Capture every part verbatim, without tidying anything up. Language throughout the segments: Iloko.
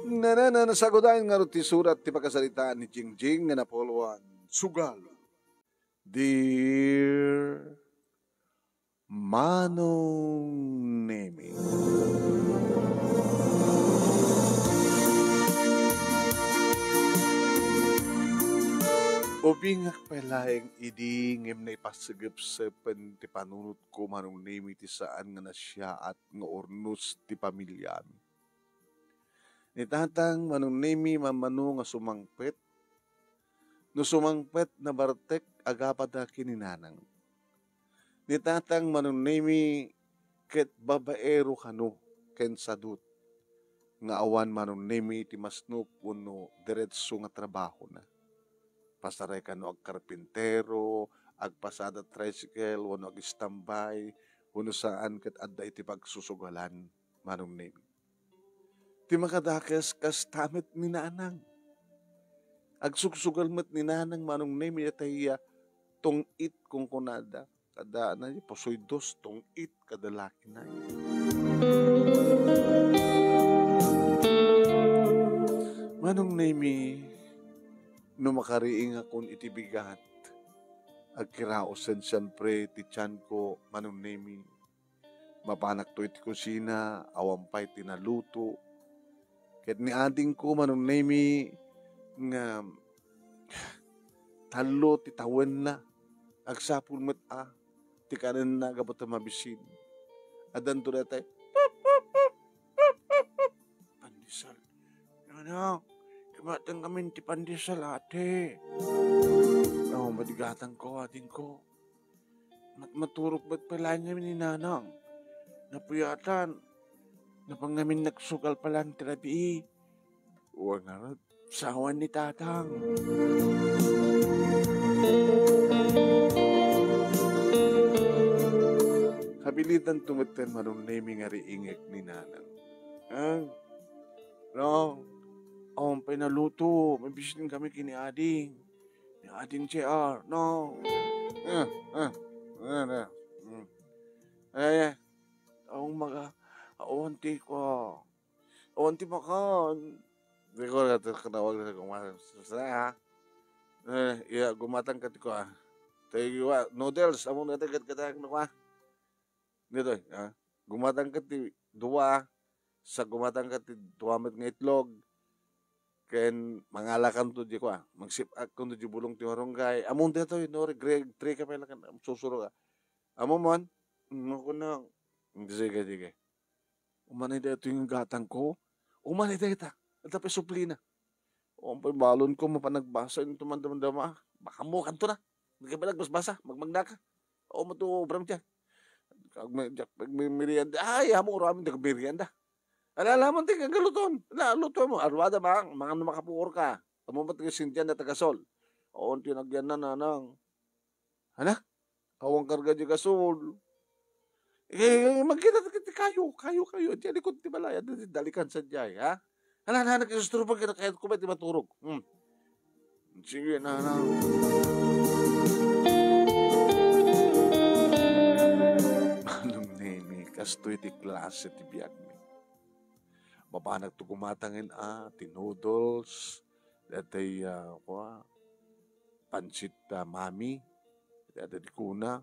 Nanana, nasagudan ngarud ti surat ti pakasaritaan ni Jingjing nga napulwan. Sugal. Dear Manong Nemi. Ubingak pay laeng idi ngem naipasegepsepen ti panunotko, Manong Nemi, ti saan nga nasiaat nga urnos ti pamiliami. Ni tatang, Manong Nemi, mammano nga sumangpet. No sumangpet, nabartek, agapada ken ni nanang. Ni tatang, Manong Nemi, ket babaero kano ken sadut nga awan, Manong Nemi, ti masnop wenno diretso nga trabahona. Pasaray kano agkarpintero, agpasada tricycle, wenno agistambay, wenno saan ket adda iti pagsusugalan, Manong Nemi. Ti makadakes, kasta met ni nanang. Agsugsugal met ni nanang, Manong Nemi, dayta iya tong-it kunkunada. Kada na, pusoy dos, tong-it, kada lakina. Manong Nemi, no makariingakon iti bigat, agkiraosen siempre ti tianko, Manong Nemi. Mapanakto iti kusina, awan pay ti naluto. Ket ni adingko, Manong Nemi, nga tallo ti tawenna, agsapul met a ti kanenna gapu ta mabisin. Addanto daytay, pandesal. Nanang, gumatang kami ti pandesal, ate. Oh, madigatang ko, adingko. Mat-, maturog met pay laeng ngamin ni nanang. Napuyatan. Napan ngamin nagsugal pay laeng ti rabii. Wen ngarud, sawan ni tatang. Habilidanto metten, Manong Nemi, nga riingek ni nanang. Ang, no, awan pay naluto, mabisin kami ken ni ading. Ni ading J R, no? Eh, eh, eh, eh. Mm. Ay, ay. Awan maga, awan ti ko. Awan ti makan. Di ko na ito kanawag na kung ma-, sa, ha? Eh, iya, gumatang ka ti ko, ah. Tayo, ah, noodles, among natin kat-, katang na ko, ah. Dito, ah. Gumatang ka ti dua, sa gumatang ka ti dua met nga itlog, ken mangalakanto di ko, ah. Magsip-akkanto di bulong ti marunggay. Among dito, no, grade three ka pa lang, susuro ka. Amo man, mm, ako na, sige, sige. Umanay daytoy nga gatangko. Umanay dayta. Adda pay suplina. Awan pay balonko mapanagbasa iti mandamdama. Baka mo kanto na. Di ka pay nagbasbasa. Magmagna ka. O, mato, obram dyan. Kag may, jak-, may merienda. Ay, amo, uramin, di ka merienda. Ala, ala man, di ka galuton. Ala, luto mo. Arwada, mang, mangan makapuor ka. Amo, mat-, sindian na tagasol. Awan ti nagyan na, nanang. Hala? Awan karga di gasol. Eh, magkita ti kayo, kayo, kayo. Diyan likod ti balay, adda ti dalikan sa diay, ha? Hala, hala, nagkisturbo ka na kayat ko ba ti maturog? Hmm. Sige, nanang. Manong Nemi, kastoy ti klase ti biagmi. Mabanak to gumatangen a, ti noodles, daytay, ah, kua, pansit, ah, mami, daytay di kuna,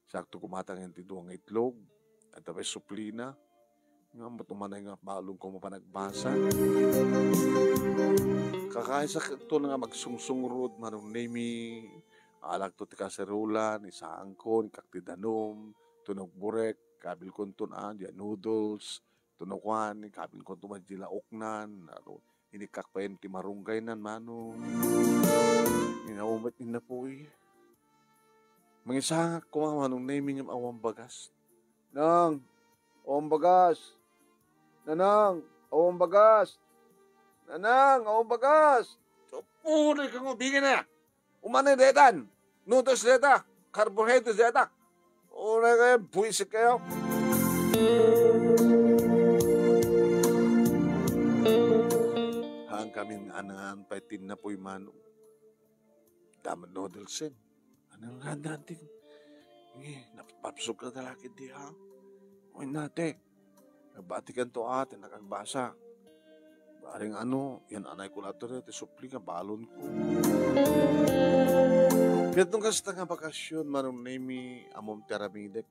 sakto gumatangen ti dua nga itlog, adda pay suplina, nga matumanay nga balonko mapanagbasa. Kakaysa ket to nga magsungsungrod, Manong Nemi, alakto ti kaserolan, isaangko, inkak ti danum, tunog burek, kabilkon ton, ah, dia noodles, tunog kuan, kabilkon ton, di laoknan, aro, inikkak pay ti marunggaynan, Manong. Inaumet ni napuy. Mangisangak koma, Manong Nemi, ngem awan bagas. Nang, awan bagas. Nanang, awan bagas. Nanang, awan bagas. Apo, di ka nga, bigyan na. Umanay daytan. Noodles dayta. Carbohydrates dayta. Uray kayo, buwisit kayo. Haan kami nga anaan pay ti napuy, Manong. Damag noodles, eh. Anong ganda, anting? Nge, napapsog ka talakid di, ha? Uy, nate. Nagbatikanto a ti nakagbasa. Bareng ano, yan anay ko lato ti supli nga balonko. Ket no kasta nga bakasyon, Manong Nemi, ammom ti aramidek.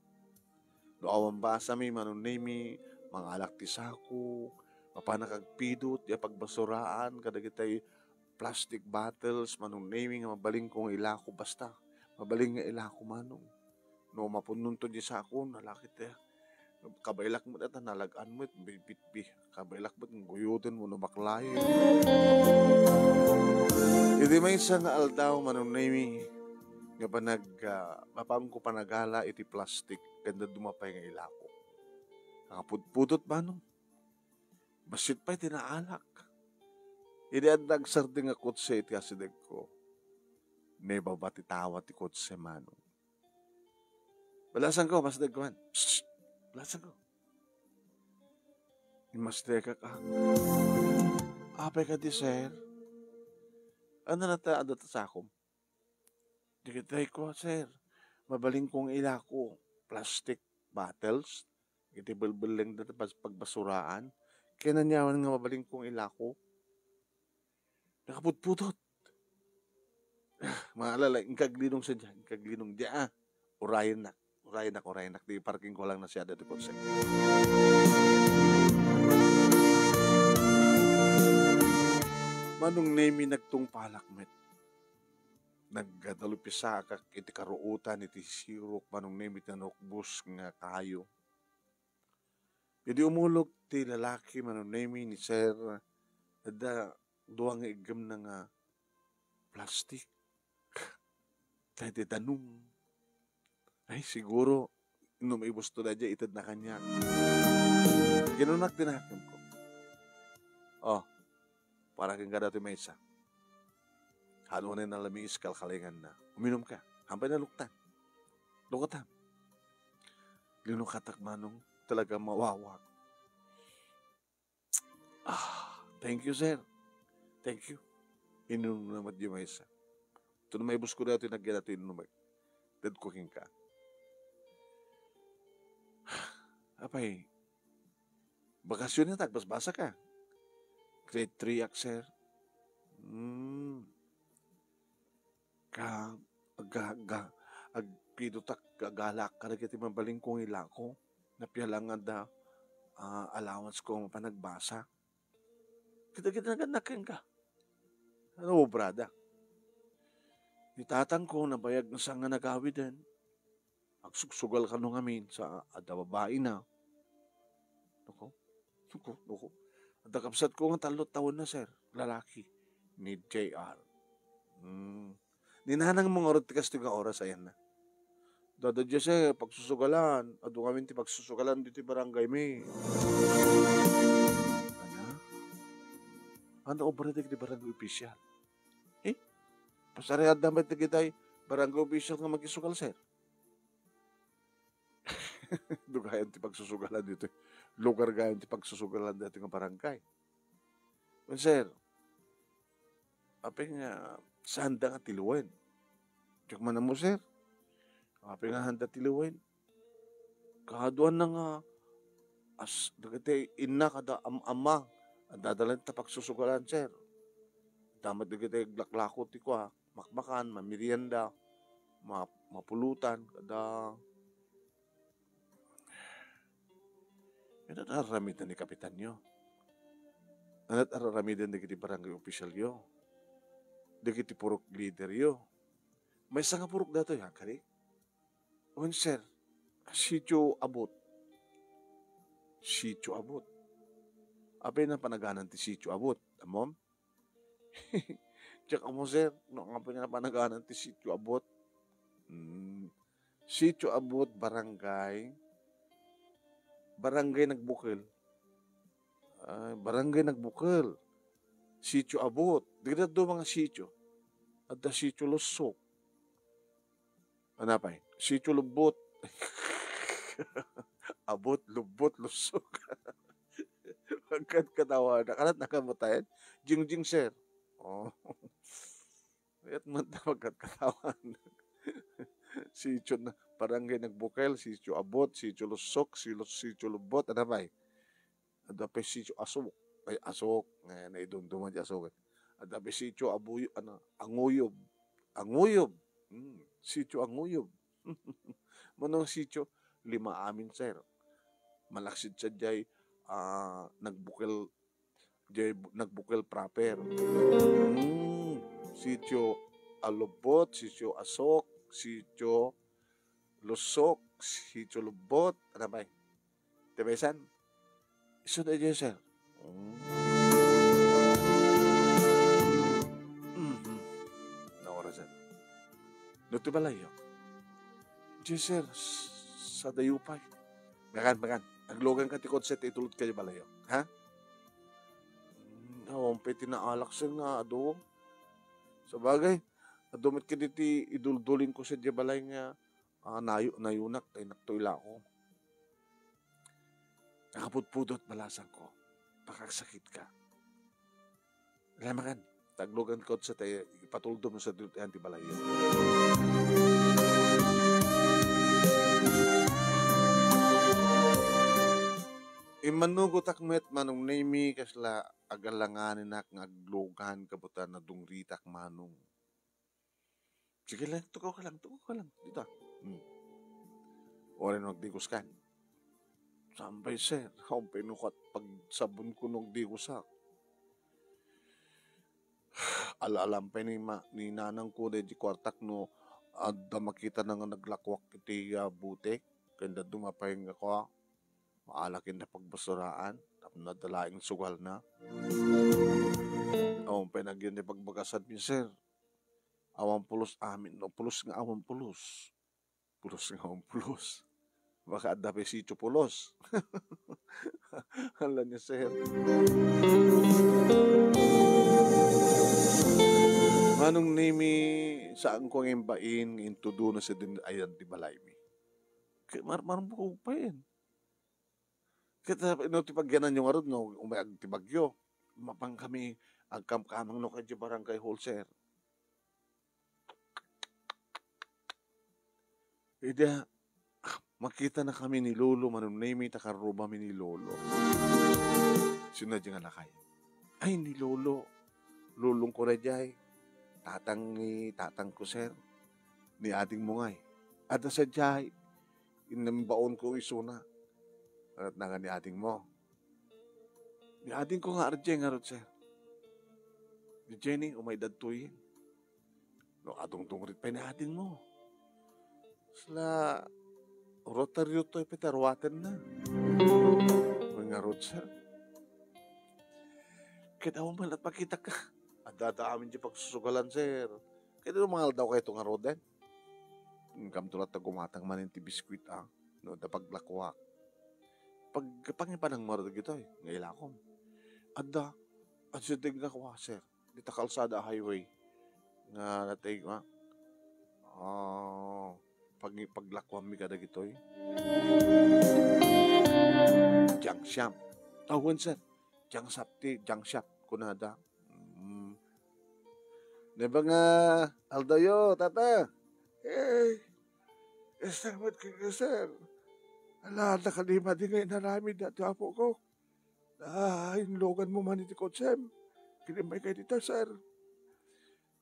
No awan basami, Manong Nemi, mangalak ti sako, mapanak agpidot, ya pagbasuraan, kadagitay plastic bottles, Manong Nemi, nga mabalin ko nga ilako, basta, mabalin nga ilako, Manong. No mapunnonto di sako, nalakit, eh. Kabaelak met ta nalag-an met, bi-, bitbi. Kabaelak met nga guyoten mo no baklayen. Iti maysa nga aldaw, Manong Nemi, nga panag-, ah, mapanko panagala iti plastic, ken dadduma pay nga ilako. Nakapudpudot, Manong. Bassit pay ti naalak. Idi adda agsardeng a kotse iti asidegko, naibaba ti tawa ti kotse, Manong. Balasanko, bassit kuan. Psst! Balasanko. Immasdekak a. Apay kadi, sir? Ania ta adda ta sakom? Dagitay ko, sir. Mabalin kong ilako. Plastic bottles. Iti belbellengda ta pas-, pagbasuraan. Kaya nanyaman nga mabalin kong ilako. Nakapudpudot. Maalala, inka aglinong sadiay, inka aglinong diay, ah. Urayennak, urayennak, urayennak. Di parking ko lang na siya dati kotse. Manong Nemi, nagtungpalak met. Nagdalupisa akak iti karuotan iti sirok, Manong Nemi, ti nanukbos nga kayo. Idi umulog ti lalaki, Manong Nemi, ni Sir, adda dua nga iggemna nga plastik. Daydi danum. Ay, siguro, no maibusto daydi, itedna kaniak. Kinunak ti nakemko. Oh, para kenka datoy maysa. Haanay nalamiis kalkalinganna. Uminumka. Haanpay naluktan. Lukatam. Linukatak, Manong. Talaga mawawak. Ah, thank you, sir. Thank you. Inumna met diay maysa. Ito na maibusko daytoy, nagyan daytoy inumek. Itedko kenka. Apay, bakasyon ta agbasbasak a? Grade three ak, sir. Hmm. Ka-, ga-, ga-, agpidotak, agalaak kadagiti mabalin kong ilako. Napia lang nga adda, ah, allowance ko nga panagbasa. Kita-kita nga kenka. Ano obrada? Ni tatangko, nabayag nga saan nga nagawiden. Agsugsugal kano ngamin sa adda babaina. Nako, nako, nako. Adda kabsatko nga tallo tawenna, sir. Lalaki. Ni J R. Hmm. Ni nanang mo ngarud ti kastoy nga oras, ayanna. Dada Jose, pagsusugalan. Adu ngamin ti pagsusugalan ditoy barangay mi. Ana? Ano obra dagiti barangay official? Eh? Pasariadda met dagitay barangay official nga makisugal, sir? Dugayan ti pagsusugalan ditoy. Lugar gayan ti pagsusugalan ditoy nga barangay. Wen, sir, apay nga saanda nga tiloen? Diak man ammo, sir. Apay nga saanda tiloen? Kaaduanna nga as-, dagiti inna kada am-, ama, adda laeng ta pagsusugalan, sir. Adda met dagiti aglaklako ti kua, makmakan, mamerienda, ma-, mapulutan, kada Ket ar-aramiden ni kapitanyo. Ania ti ar-aramiden dagiti barangay officialyo? Dagiti purok leaderyo? Maysa nga purok datoy, ha, kari? Wen, sir, Sitio Abot. Sitio Abot. Apay nga panaganan ti Sitio Abot? Ammom? Diak ammo, sir, no apay nga panaganan ti Sitio Abot. Hmm. Sitio Abot, barangay, barangay Nagbukel. Ah, barangay Nagbukel. Sitio Abot. Dagiti adu nga sitio. Adda Sitio Lusok. Ano pay? Sitio Lubbot. Abot, Lubbot, Lusok. Pagkat katawa, nakalat na kamatayan. Jingjing, sir. Oh. Ket man ta pagkatkatawa. Sitio na, barangay Nagbukel, Sitio Abot, Sitio Lusok, Silo-, Sitio Lubbot, ano pay? Adda pay sitio Asok. Ay, Asok. Eh, naidumduma ti Asok, eh. Adda pay sitio Abuyo-, ano, Anguyob. Anguyob. Hmm, sitio Anguyob. Mano nga sitio? Lima amin, sir. Malaksid sadiay, ah, Nagbukel, diay bu-, Nagbukel proper. Hmm, sitio Alubot, sitio Asok, sitio Lusok, sitio Lubot, ano pay? Ti maysan? Isu daydiay, sir. Mm. Mhm. Naorasan. No ti balayyo? Diay, sir, s-, sadayo pay. Makan, makan. Agluganka ti kotse, ta itulodka diay balayyo. Ha? Mm, awan pay ti naalak, sir, nga adu. Sabagay, adu met kadi ti iduldulingko sadiay balay nga, ah, nayo-, nayunak, ta inakto ilako. Nakapudpudot balasangko. Pakagsakitka. Lamakan, ta agluganka kotse ta ipatuldom no sadiay ti balayyo. Immannugotak met, Manong Nemy, kasla agalanganinak nga aglugan, kabutana dungritak, Manong. Sige lang, tugaw ka lang, tugaw ka lang. Dita. Hmm. Uray no agdigoskan. Saan pay, sir? Awan pay no kat pagsabonko no agdigosak. Ala-alam pay ni ma-, ni nanangko daydi kuartak no adda makitana nga naglakuak iti, ah, butik. Ken dadduma pay nga kua, maala ken ti pagbasuraan, tapno adda laeng sugalna. Awan pay nagyan ti pagbagasanmi, sir. Awan pulos amin, no, pulos nga awan pulos. Pulos nga awan pulos. Baka adda pay sitio pulos. Hala ni, sir. Manong Nemy, saanko nga imbain nga intudo no sadiay ayan ti balaymi. Kay mar-, marmukog pay. Ket, ah, no ti pagyananyo ngarud, no, umay ag-, ti bagyo, mapankami agkamkamang no kay barangay hall, sir. Ida, makitanakami ni Lolo, Manong Nemy, ta karrubami ni Lolo. Sino daydiay nga lakay? Ay, ni Lolo. Lolongko daydiay. Tatang ni tatangko, sir. Ni adingmo ngay. Adda sadiay. Innem baonko isuna. Ket nangan ni adingmo. Ni adingko nga R J ngarud, sir. Ni Jenny, umay daytoyen. No, adungdungrit pay ni adingmo. Sla, Rotaryo toy pay ti aruatenna. Uray ngarud, sir. Ket awan man la't makitaka. Adda-adda amin diay pagsusugalan, sir. Ket no mangaldaw kayto ngaruden. Inkamto latta gumatang manen ti biskuit, ah, no adda paglakuak. Pag-, pangipanang ngarud dagitoy nga ilakom. Adda, adda daytoy nga kua, sir. Dita kalsada a highway. Nga natay, ah, ah, pag-, paglakuanmi kadagitoy. Junk shop. Awan, sir. Junk shop ti, junk shop, kunada. Mm. Naimbag nga aldawyo, tata. Eh, eh, salamat kenka, sir. Ala, nakadima di nga inaramid dati apoko. Ah, inluganmo man iti kotsem. Ket immaykay dita, sir.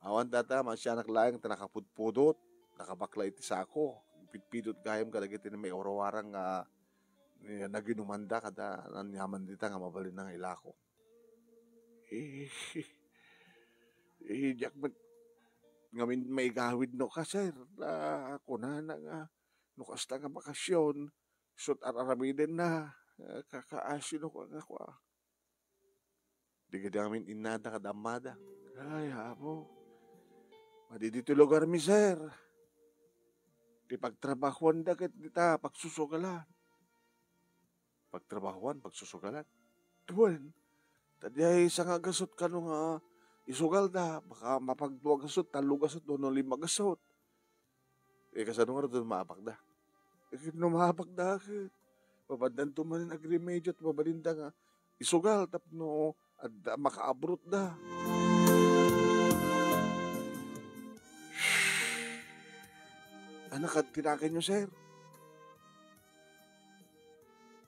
Awan, tata, maasianak laeng ta nakapudpudot, nakabakla iti sako. Pitpidot gayam kadagiti maiwarawarang nga, eh, naginumanda kada aniaman dita nga mabalinna nga ilako. Eh, eh, diak met ngamin maigawid no ka, sir. Ah, kunana nga, no kasta nga bakasyon, isu ti ar-aramidenna, ah, kakaasino ka nga kua. Di gayam innada kada ammada. Ay, Apo. Madi ditoy lugarmi, sir. Ti pagtrabahuanda ket dita pagsusugalan. Pagtrabahuan, pagsusugalan. Wen, ta diay sanga gasut kano nga isugalda, baka mapagdua gasut, tallo gasut, wenno lima gasut. Eh, kasano ngarud no maapakda? Eh, no maapakda, ket mapandanto manen agremedyo, mabalinda nga isugal tapno adda makaabrotda. Ano ka tinakenyo, sir?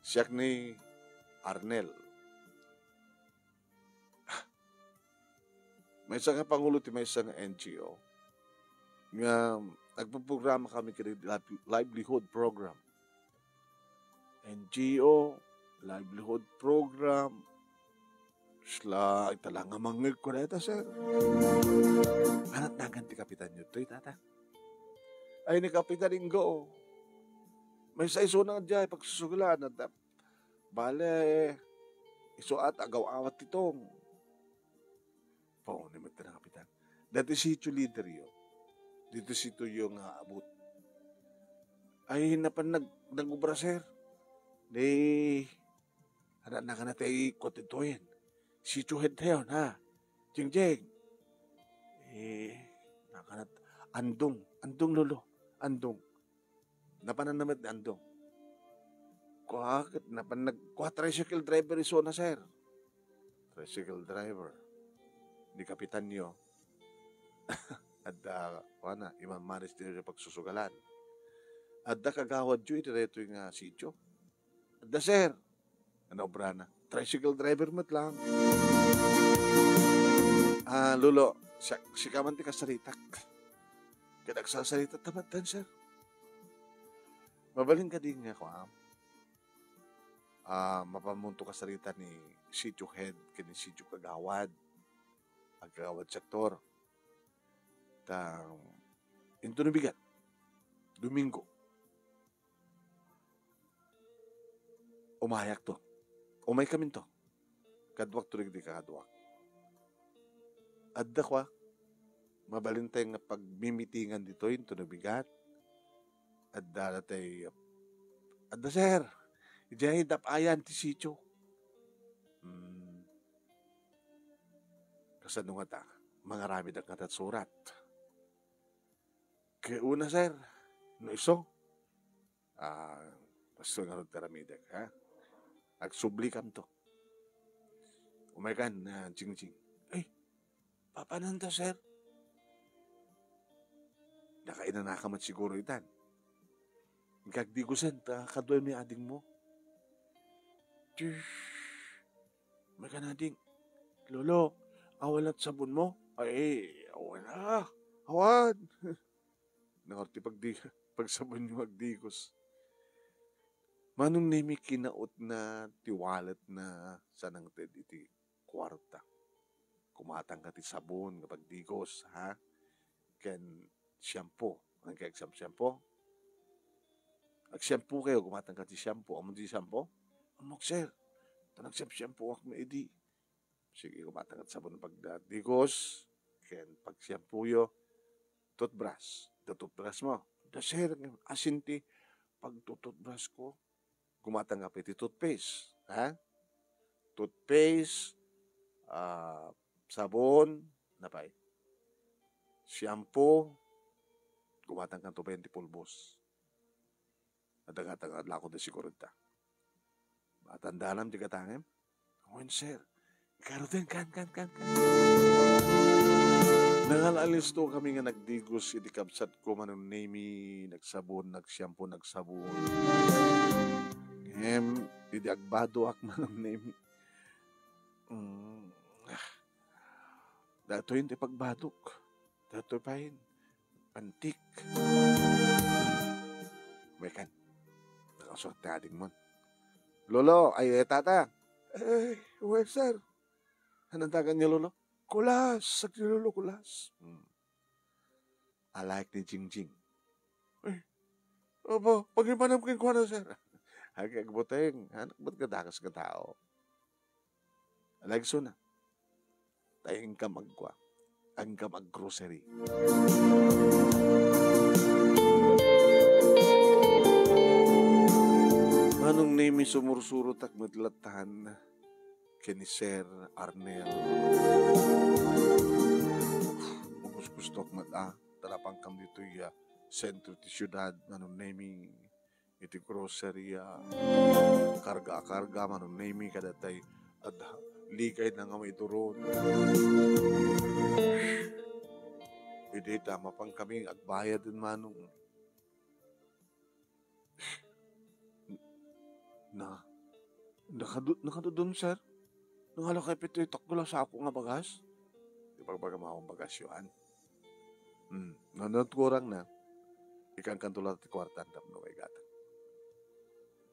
Siak ni Arnel. Maysa nga pangulo ti maysa nga N G O nga nagpoprograma kami ken liv-, livelihood program. N G O, livelihood program. Sla, ita la nga mangngegko dayta, sir. Anat nagan ti kapitan yo toy, tata? Ay, ni Kapitan Ingo. Maysa isuna diay pagsusugilan, adda, bale, isu at agaw-awat ti tong. Pauni met ti nakapitan. Dati sitio leader yo. Dito sitio yo nga abot. Ay, napan nag-, nag-obra, sir. Di, anak na ka na tayo ikot ito yan. Sitio head tayo, ha? Jing, jing. Eh, nakanat, andong, andong, lolo. Andong. Napanan na met ni Andong. Kua, ket napan nag-, kua, tricycle driver isuna, sir. Tricycle driver. Ni kapitan yo. Adda, kuana, imanmanis ti pagsusugalan. Adda kagawad yo iti daytoy nga sitio. Adda, sir. Ano obrana? Tricycle driver met lang. Ah, Lolo, siak, sika man ti kasaritak. Ket agsasarita ta met, sir. Mabalin kadi nga, kuan, ah, mapamunto kasarita ni sitio head ken ni sitio kagawad, agkagawad sektor. Ta, intono bigat, Domingo. Umayakto. Umaykaminto. Kaduakto dagiti kakaduak. Adda kua, mabalin tayo nga pagmimitingan ditoy, intono bigat. Adda tayo, adda, sir. Idiay dap-ayan ti sitio. Hmm. Kasano ngata? Mangaramid ngata surat. Ket una, sir, no isu, ah, basta ngarud ti aramidek, ha? Agsublikam to. Umaykan, ah, Jingjing. Ay, papananta, sir? Nakainanaka met siguro itan. Ikagdigusen ta kaduay ni ading mo. Tish! May kanading, "Lolo, awan la't sabon mo?" "Ay, awan na. Awan." Nangarud ti pagdi-, pagsabon ni Magdigos. Manong Nemi, kinaot na ti wallet na sa nangted iti kuarta. Kumatang ka ti sabon nga pagdigos, ha? Ken shampoo. Ang kay agshampoo? Agshampoo kayo, kumatang ka ti shampoo. Amo ti shampoo? Amok, sir. Ta nagsiamsiampoak met idi. Sige, kumatang ka ti sabon pagdigos, ken pagshampooyo, toothbrush. Da toothbrush mo. Da, sir, asin ti pagtututbrush ko. Gumatang ka pay iti toothpaste, ha? Toothpaste, ah, sabon, napay? Shampoo, gumatang kanto pay iti pulbos. Adda gatang adlako da siguro ta. Matandanam ti gatangem? Wen, sir. Garden, kan, kan, kan, kan. Nangal-alisto kami nga nagdigos iti kabsatko, Manong Nemi, nagsabon, nagshampoo, nagsabon. Ngem, idi agbadoak, Manong Nemi. Mm, ah, datoy ti pagbadok. Datoy pay, pantik. Mekan, nakasurat ti ading mo. Lolo, ay, eh, tata. Ay, wen, sir. Anong tagan niya, Lolo? Kulas, agdi Lolo, kulas. Hmm. Alaek ni Jingjing. Eh, opo, pagipanam kenkuana, sir. Ay, agbuteng, anak, ba't kadakas nga tao? Alaek suna. Tayo inkam agkua. Inkam aggrocery. Manong Nemi, sumursurotak met lattan ken ni Sir Arnel. Makuskustok met, a, ta napankam ditoy, a, sentro ti siudad, Manong Nemi, iti grocery, a, karga a karga, Manong Nemi, kadagitay adda ligayna nga maiturod. Idi ta mapankami agbayad, Manong. Na, nakadu-, nakadudum, sir. Nangala kay pitoy taklo a sako nga bagas? Di Bagbagam a, bagasyoan. Hmm, no, no, kurang na, ikankanto latta ti kuarta tapno maigatang.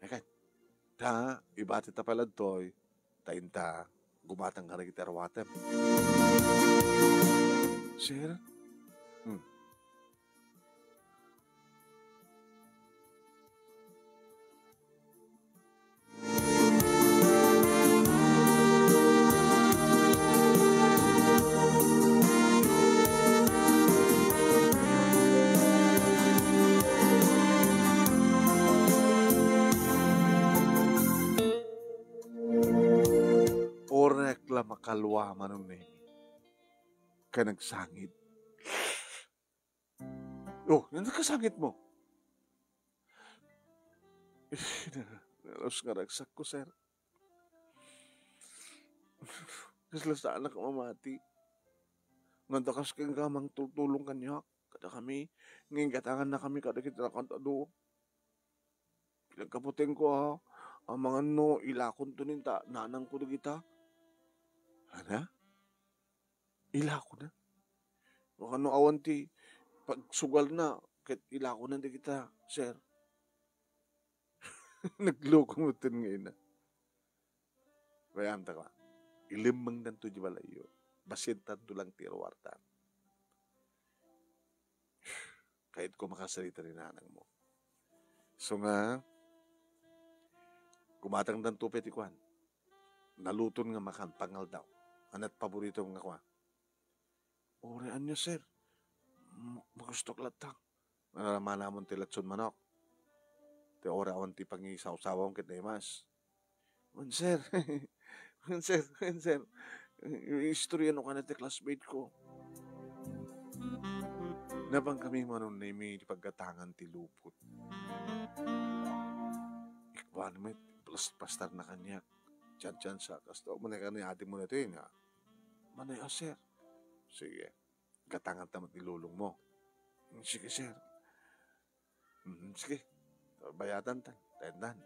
Ay, ket, ta, ibati ta pay latta, ta inta, gumatang ka na iti arwatem. Sir? Hmm. Orek la makalua, Manong Nemi. Ket nagsangit. Oh, ano kasangit mo? Nalus nga ragsakko, sir. Kasla saanak mamati. Nganta kas kenka mangtultulong kaniak, kadakami, nga inggatangan na kami kadagiti nakantado. Pinagkaputengko a, amangan no ilakonto ni ta-, nanangko dagita. Ana? Ilakona? Wenno awan ti pagsugalna ket ilakona dagita, sir? Nagloko metten nga ina. Bayamta ka. Ilimmengdanto di balayyo. Basientanto lang ti ruartan. Kayatko makasarita ni nanangmo. So nga, gumatangdanto pay ti kuan. Naluton nga makan pangaldaw. Ania't paboritom nga kua? Ore, ania, sir? M-, magustok latta. Manamon ti letson manok. Ti ore awan ti pangisawsawam ket naimas. Wen, sir. Wen, sir. Wen, sir. Istorya no kaniak ti classmate ko. Napan kami, Manong Nemi, ti paggatangan ti lupot. Ikwan met, plus pastar na kaniak. Diyan, diyan sa kasto. Manay ka ni ate mo na ito, eh, nga. Manay, ah, sir. Sige. Gatangan ta met ni lolong mo. Sige, sir. Mm, sige. Bayatan ta. Taendan.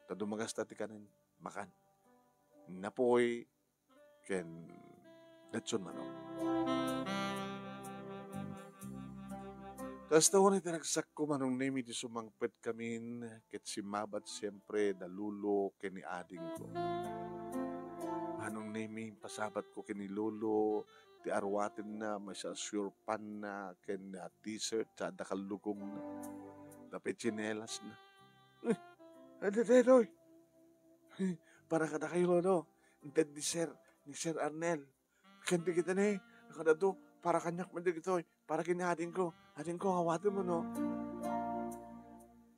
Ta dumagasta ti kanen. Makan. Napoy. Ken letson manok. Kasta unay ti ragsakko, Manong Nemi, ti sumangpet kamin, ket simmabat siempre da Lolo ken ni adingko. Manong Nemi, impasabatko ken ni Lolo ti arwatenna, maysa a sure panna ken, ah, dessert, sa adda kallugongna, tapay tsinelasna. Eh, adda daytoy. Para kadakayo, Lolo. Inted ni Sir, ni Sir Arnel. Ken dagita ni, kadato, para kaniak met dagitoy, para ken ni adingko. Adingko, awatenmo, no?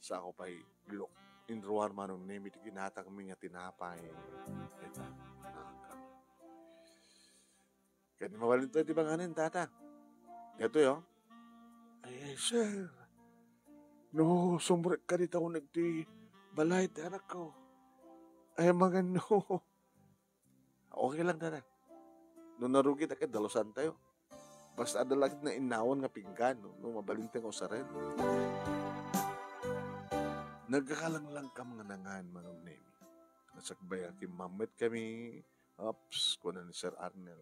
Sako pay, Lolo, inruar, Manong Nemi, ti ginatangmi nga tinapay. Ita, nakam. Ken mabalin tayo ti banganen, tata. Daytoy, oh. Ay, ay, sir. No, sumrek ka dita uneg ti balay ti anakko. Ay, mangan, no. Okay lang, tata. No narugi ta ket dalusan tayo. Basta adda la ket nainnawan nga pinggan, no, no mabalin tayo nga usaren. Nagkakalanglang ka nga nangan, Manong Nemi. Nasakbay a kimmammet kami, ups, kuna ni Sir Arnel.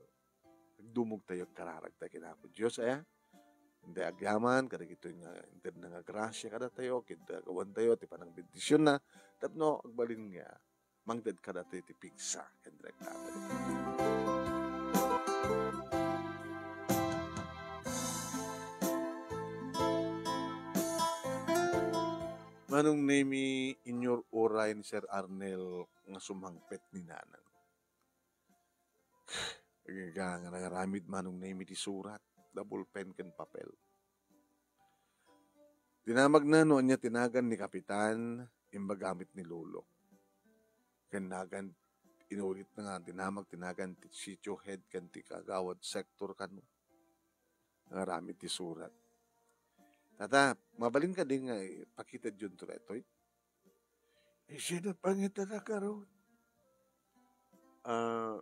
Agdumog tayo, agkararag tayo ken Apo Dios, aya? Inday agyaman kadagitoy nga intedna nga grasia kadatayo, ket agawan tayo ti panangbendisionna, tapno agbalin nga mangted kadatayo ti pigsa ken direkta. Manong Nemi, inyur-uray ni Sir Arnel nga sumangpet ni Nanang. Agga nga nangaramid, Manong Nemi, ti surat, da bulpen ken papel. Dinamagna no ania ti nagan ni Kapitan, imbaga met ni Lolo. Ken nagan, inulitna nga dinamag ti nagan ti sitio head ken ti kagawad sektor kano. Nangaramid ti surat. Tata, mabalin kadi nga ipakita daytoy? Isino pangita na karon? Ah,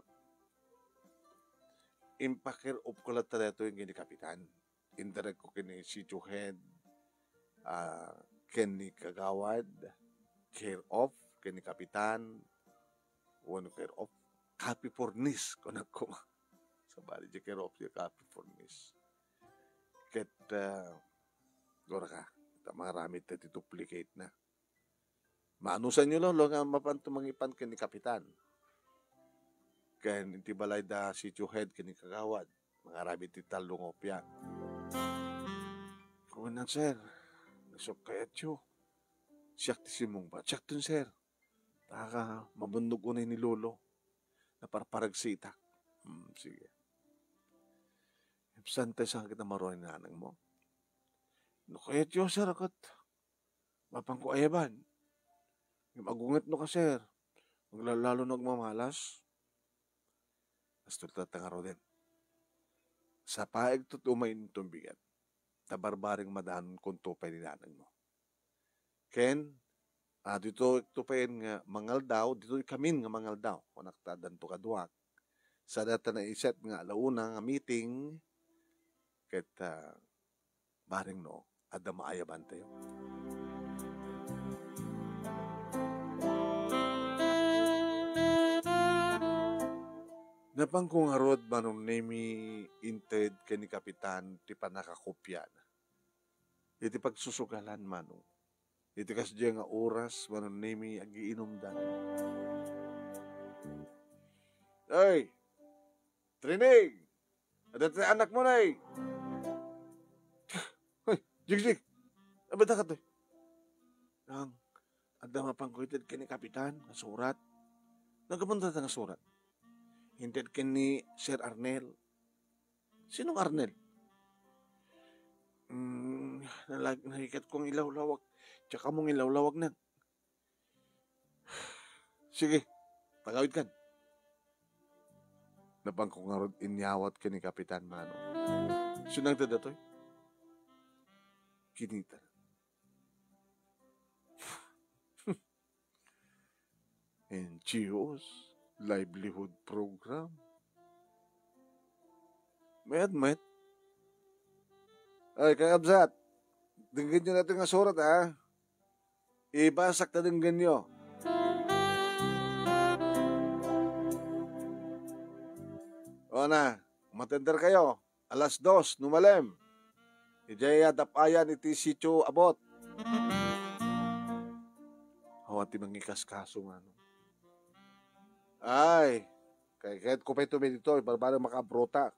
impakir-op ko latta daytoy ken ni Kapitan. Indarekko ken ni sitio head, ah, ken ni kagawad, care of, ken ni Kapitan, wenno care of, copy furnish, kunakko. Sabali, di kay Roxy a copy for Miss. Ket, ah, gura ka, ta mangaramid ta ti duplicate na. Maanusanyo, Lolo, nga mapanto mangipan ken ni Kapitan. Ken iti balay da sitio head ken ni Kagawad, mangaramid ti tallo nga opia. Kunan, sir, nasuk kayatyo. Siak ti simmungbat. Siak ton, sir. Taka, mabunnog unay ni Lolo. Naparparagsitak. Hmm, sige. Ibsan tayo sa kita maruan ni nanang mo. No kayatyo, sir, ket mapanko ayaban. Ngem agungetno ka, sir. Aglalalo no agmamalas. Hastolta ta ngaruden. Sapaegto ti umay inton bigat. Ta barbareng madanonkonto pay ni nanang mo. Ken, ah, ditoy ekto payen nga mangaldaw, ditoy kamin nga mangaldaw. Kunak ta addanto kaduak. Sada ta naiset nga alauna nga meeting, ket, ah, bareng no, adda maayabantayo. Napanko ngarud, Manong Nemi, inted ken ni Kapitan ti pannakakopiana. Iti pagsusugalan, Manong. Iti kasdiay nga oras, Manong Nemi, agiinumdan. Ay! Trining! Adda ti anakmo, nay! Hoy, Jigjig! Abada ka to. Nang, adda mapanko inted ken ni Kapitan nga surat. Nagkapunta ta nga surat. Inted ken ni Sir Arnel. Sinong Arnel? Mm, nalag-, nahikat kong ilawlawag. Tsaka mong ilawlawag na. Sige, pagawid kan. Napanko ngarud inyawat ken ni Kapitan Mano. Sinang ta datoy? Kinita. N G Os, livelihood program. Mayat, mayat. Ay, kakabsat, denggenyo natin nga surat, ha? Ibasak ta denggenyo. O na, matender kayo. Alas dos, numalem. Idiay adap-ayan iti sitio Abot. Awan ti mangikaskaso, Mano. Ay, kay, kayat ko pay tumay ditoy, barbaro makabrutak.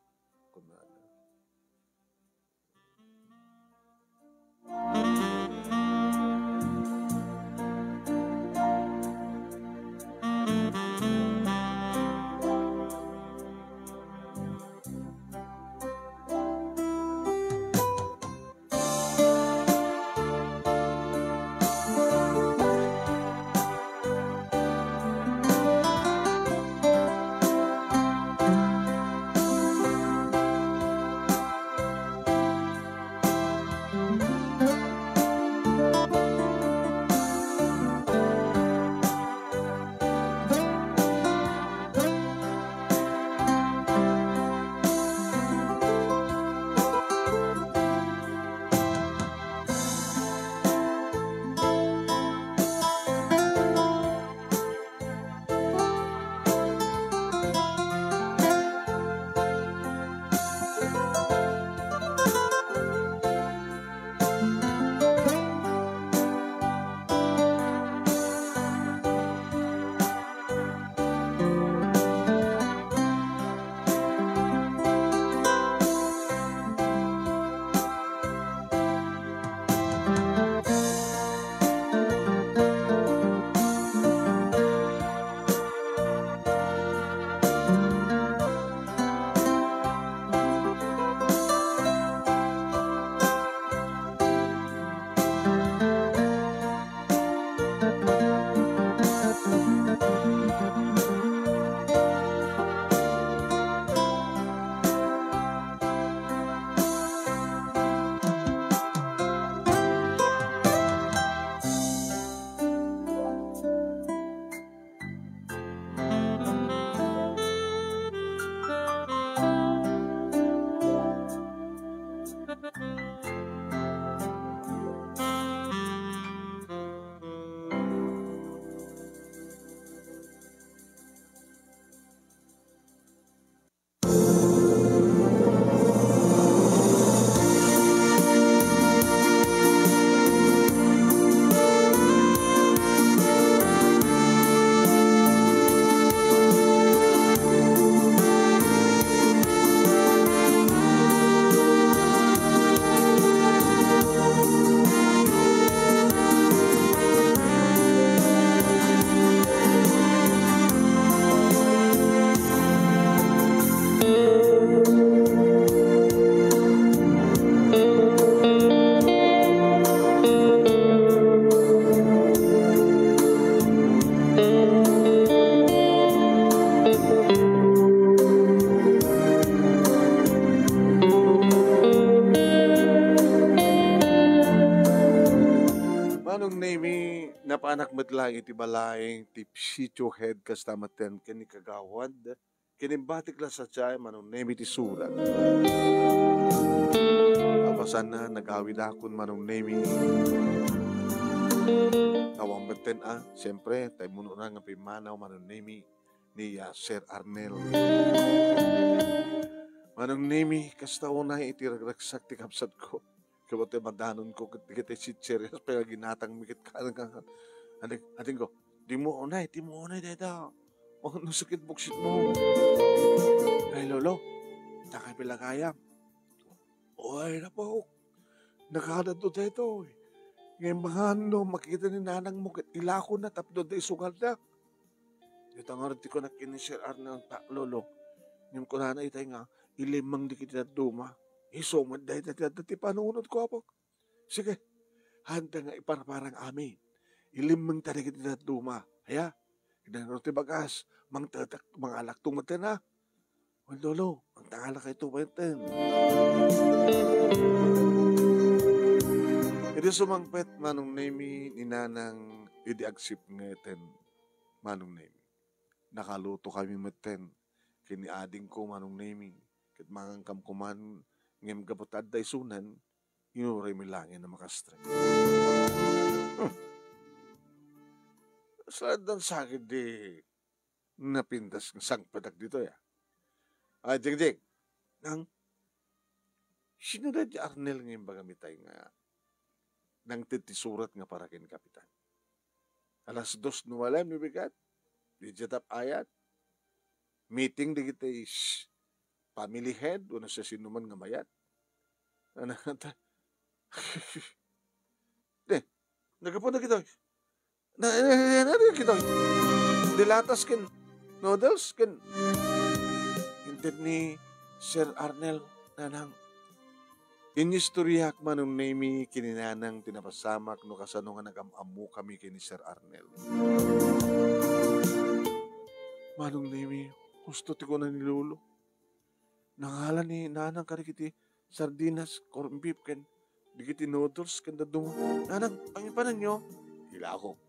Anak met laeng iti balaeng ti Sitio Head, kasta metten ken ni Kagawad. Kinimbatik la sadiay, Manong Nemi ti surat. Apasanna, nagawidakon, Manong Nemi. Awan metten a, siempre, tay muno na nga pimmanaw, Manong Nemi, ni, ah, Sir Arnel. Manong Nemi, kasta unay iti ragragsak ti kabsatko. Kayat ti madanonko ket dagiti chichirias pay nga ginatangmi ket kanan nga, ading, adingko, "Dimo unay, dimo unay dayta. Oh, no sakit buksitmo." "Ay, Lolo, dakay pay la gayam." "Oy, napok. Nakaadto daytoy. Ngem maano, makita ni nanangmo ket ilakona tapno adda isugalda." Dita ngarud ti kunak ken ni Sir Arnel, "Ta, Lolo, ngem kunana itay nga ilimmeng dagiti dadduma. Isu met dayta ti adda ti panunotko, apok." "Sige, handa nga iparparang amin. Ilimmeng ta dagiti dadduma. Aya, idan ti bagas, mangtetek, mangalakto metten, ha?" "Wen, Lolo, mangtangalakayto metten." Idi sumangpet, Manong Nemi, ni Nanang idi agsipngeten, Manong Nemi. Nakalutokami metten ken ni adingko, Manong Nemi, ket mangankam koman, ngem gapu ta adda isunan, inuraymi laeng a makastrek. Hmm. Saan dan sakit di napintas nga sangpetak ditoy, ah? Ay, Jingjing, nang, sino daydi Arnel nga imbagam itay nga nangted ti surat nga para ken Kapitan? Alas dos no malem no bigat, diay tap-ayat, meeting dagiti s-, family head, wenno siasinoman nga mayat. Ano ta? Di, nagapon na kita. Na, na, na, na, na, kita. Dilatas ken noodles ken inted ni Sir Arnel, Nanang. Inistoriak, Manong Nemi, ken ni Nanang ti napasamak no kasano nga nagam-ammokami ken ni Sir Arnel. Manong Nemi, husto ti kuna ni Lolo. Nangala ni Nanang kadagiti sardinas, corned beef, ken dagiti noodles, ken dadduma. "Nanang, pangipananyo?" "Ilako."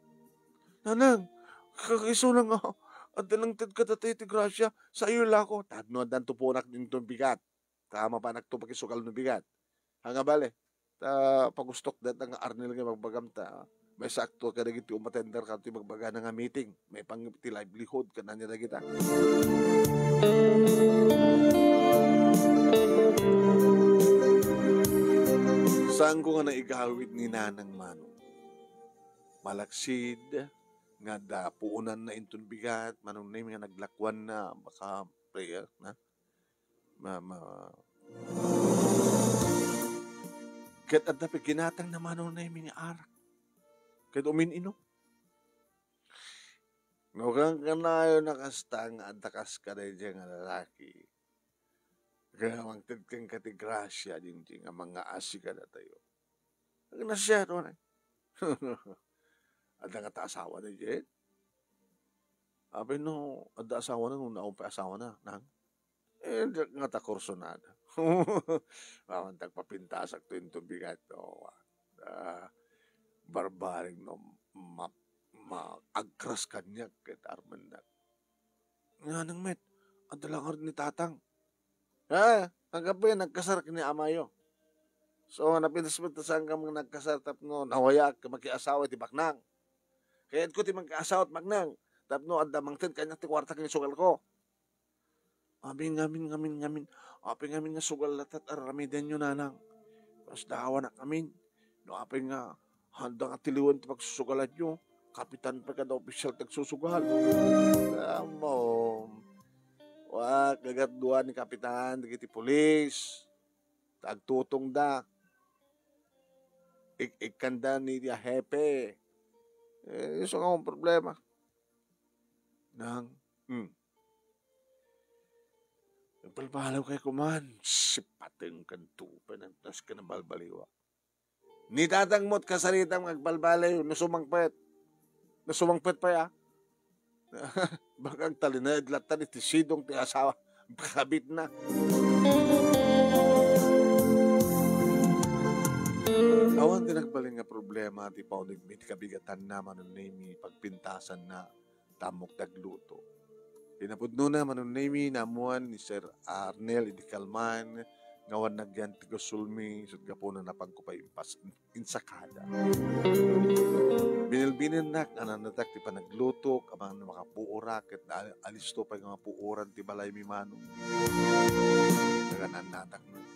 "Nanang, ka-, isuna nga adda nangted kadatayo ti grasya, sayo ilako." "Tapno addan tuponak dinto bigat. Ta mapanakto pakisugal no bigat. Ania bale, ta pagustok dayta nga Arnel nga ibagbagam ta maisakto kadagiti umatender kadagiti ibagbagana nga meeting, maipanggep ti livelihood kadagita." Saanko nga naigawid ni Nanang, Manong. Malaksid nga adda puonanna inton bigat, Manong Nemi, nga naglakuanna, baka prayer na. Ma-, ma-, ket adda pay ginatangna, Manong Nemi, nga arak. Ket umin-inom. No kankanayon a kasta nga adda kas kadaydiay nga lalaki, ket mangted kenka ti grasya, Jingjing, nga mangngaasi kadatayo. Agnasiato, ne? Adda ngata asawana, Jen? Apay no adda asawana, no naawon pay asawana, Nang? Eh, di ngata kursunada. Awan tagpapintasak to into bigat, no? Ah, barbareng no ma-, ma-, agkras kaniak ket armennak. Nganong met, adda la ngarud ni Tatang. Ah, kagapi, nagkasar ken ni amayo. So, napintas met ta saankami nga nagkasar tapno nawayaak makiasawa iti baknang. Kayatko ti makiasawa ti baknang tapno adda mangted kaniak ti kuarta ken isugalko. Apay ngamin, ngamin, ngamin. Apay ngamin nga sugal latta ti ar-aramidenyo, Nanang. Kasla awanak ngamin. No apay nga, handa nga tiliwen ti pagsusugalanyo. Kapitan pay kada opisyal ti agsusugal. Ammom. Wa, kagatdua ni Kapitan, dagiti pulis. Ta agtutongda. Ik-, ikkanda ni dia hepe. Eh, isu nga akon problema. Nang, hmm. Nagbalbaliwkay koman. Sipateng kanto, panagtas ka na balbaliwa. Ni tatang mo't kasaritam nga agbalbaliw, no sumangpet. No sumangpet pay, ah. Baka agtalinaed latta iti sidong ti asawa. Kabit na. Awan ti nagbalin nga problema ti paunegmi ti kabigatanna, Manong Nemi, pagpintasanna, ta ammok ti agluto. Kinapudnona, Manong Nemi, naammuan ni Sir Arnel idi kalman nga awan nagyan ti gasolmi, isut' gapuna napanko pay impas-, insakada. Binilbilinnak nga naannatak ti panaglutok, amangan makapuorak, ket na-, alisto pay nga mapuoran ti balaymi, Manong. Nagan-annatak met.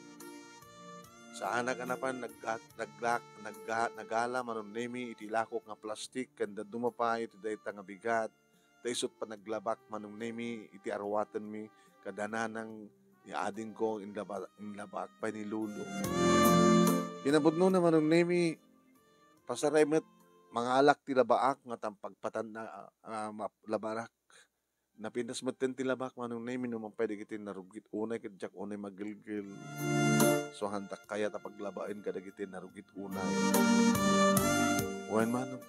Saanak a napan naggat-, naglak-, nagga-, nagala, Manong Nemi, iti ilakok nga plastik, ken dadduma pay iti dayta nga bigat, ta isut' panaglabak, Manong Nemi, iti aruatenmi, kada nanang ni adingko, inlaba-, inlabaak pay ni Lolo. Kinapudnona, Manong Nemi, pasaray met mangalak ti labaak nga ta pagpatan-, ah, ah, map-, labarak. Napintas metten ti labaak, Manong Nemi, no man pay dagiti narugit unay ket diak unay magelgel. So, handak kayat a paglabaen kadagiti narugit unay. Wen, Manong,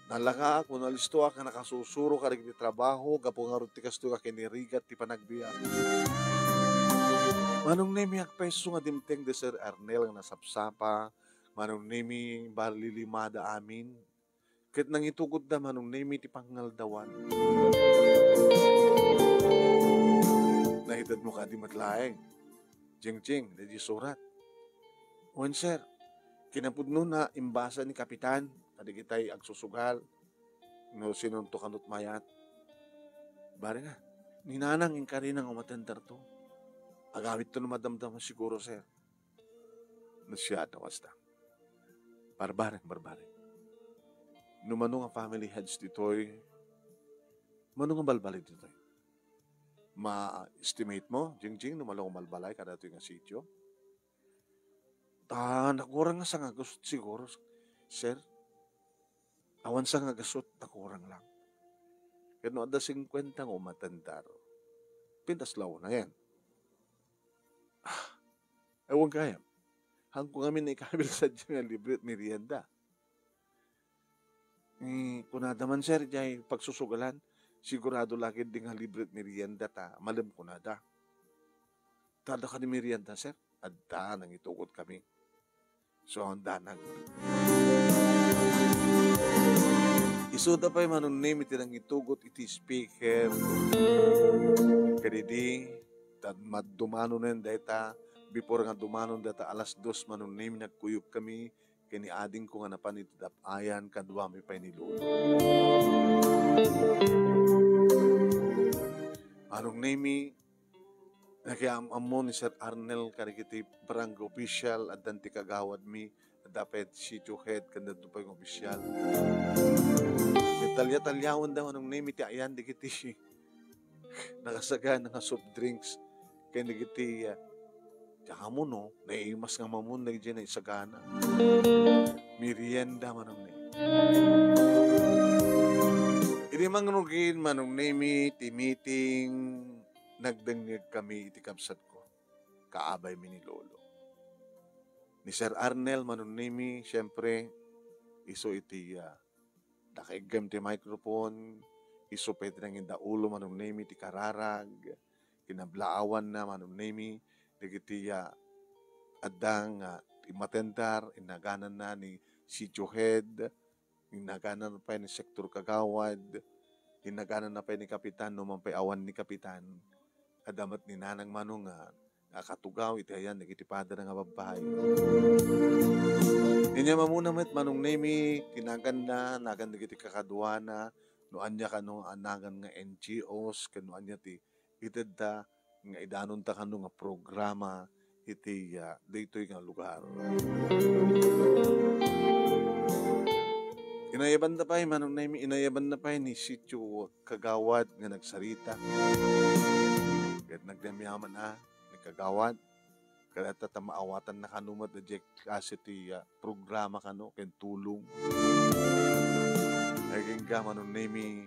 nalakaak wenno alistoak nga nakasusuro kadagiti trabaho gapu ngarud ti kastoy nga kinirigat ti panagbiag. Manong Nemi, agpayso nga dimteng da Sir Arnel nga nasapsapa, Manong Nemi, balilimada amin. Ket nangitugotda, Manong Nemi, ti pangngaldawan. Naitedmo kadi met laeng, Jingjing, daydi surat? Wen, sir, kinapudnona, imbasa ni Kapitan kadagitay agsusugal no sinonto kano ti mayat. Bareng a, ni Nanang inkarina nga umatenderto. Agawidto no madamdama siguro, sir. No siya, no kasta. Barbareng, barbareng. No mano nga family heads ditoy, mano nga balbali ditoy? Ma-estimate mo, Jingjing, no mano nga balbalay kadatoy nga sitio? Ta, nakurang nga sangagasut siguro, sir. Awan sangagasut, nakurang lang. Ket no adda singkuenta nga umatendar, pintas la unayen. Ah, awan kayam. Hanko ngamin naikabil sadiay nga libre ti merienda. Eh, kunada man, sir, diay pagsusugalan, sigurado la ketdi nga libre ti merienda ta malem kunada. Ta adda kadi merienda, sir? Adda, nangitugot kami. So, ang danag. Isuda pay, Manong Nemi, ti nangitugot iti speaker. Kadidi, ta maddumanon dayta, before nga dumanon dayta alas dos, Manong Nemi, nagkuyog kami, ken ni adingko nga napan iti dap-ayan, kaduami pay ni Lolo. Manong Nemi, nakiam-ammo ni Sir Arnel kadagiti barangay official, addan ti kagawadmi, adda pay ti sitio head, ken dadduma pay nga official. Italya-talyawenda, Manong Nemi, ti ayan dagiti nakasagana nga soft drinks ken dagiti, ah, diak ammo no, naimas nga mamon dagiti naisagana. Merienda, Manong Nemi. Idi mangrugin, Manong Nemi, ti meeting, nagdengngeg kami iti kabsatko. Kaabaymi ni Lolo. Ni Sir Arnel, Manong Nemi, siyempre, isu iti, ah, nakaiggem ti microphone, isu pay ti nangindaulo, Manong Nemi, ti kararag, kinablaawanna, Manong Nemi, dagiti, ah, adda nga immatendar, innagananna ni sitio head, innaganan pay ni sektor kagawad, innagananna pay ni kapitan, no man pay awan ni kapitan, adda met ni Nanang Manong nga, nga katugaw iti ayan dagiti padana nga babbai. Inya mamuna met Manong Nemi, ti naganna, nagan dagiti kakaduana, no ania kano a nagan nga N G Os, ken no ania ti itedda nga idanonta kano nga programa iti, ah, daytoy nga lugar. Inayabanda pay, Manong Nemi, inayabanda pay ni sitio kagawad nga nagsarita. Ket nagdamyaman a ni kagawad, kadata ta maawatanna kano met daydiay klase ti, ah, programa kano ken tulong. Agingga, Manong Nemi,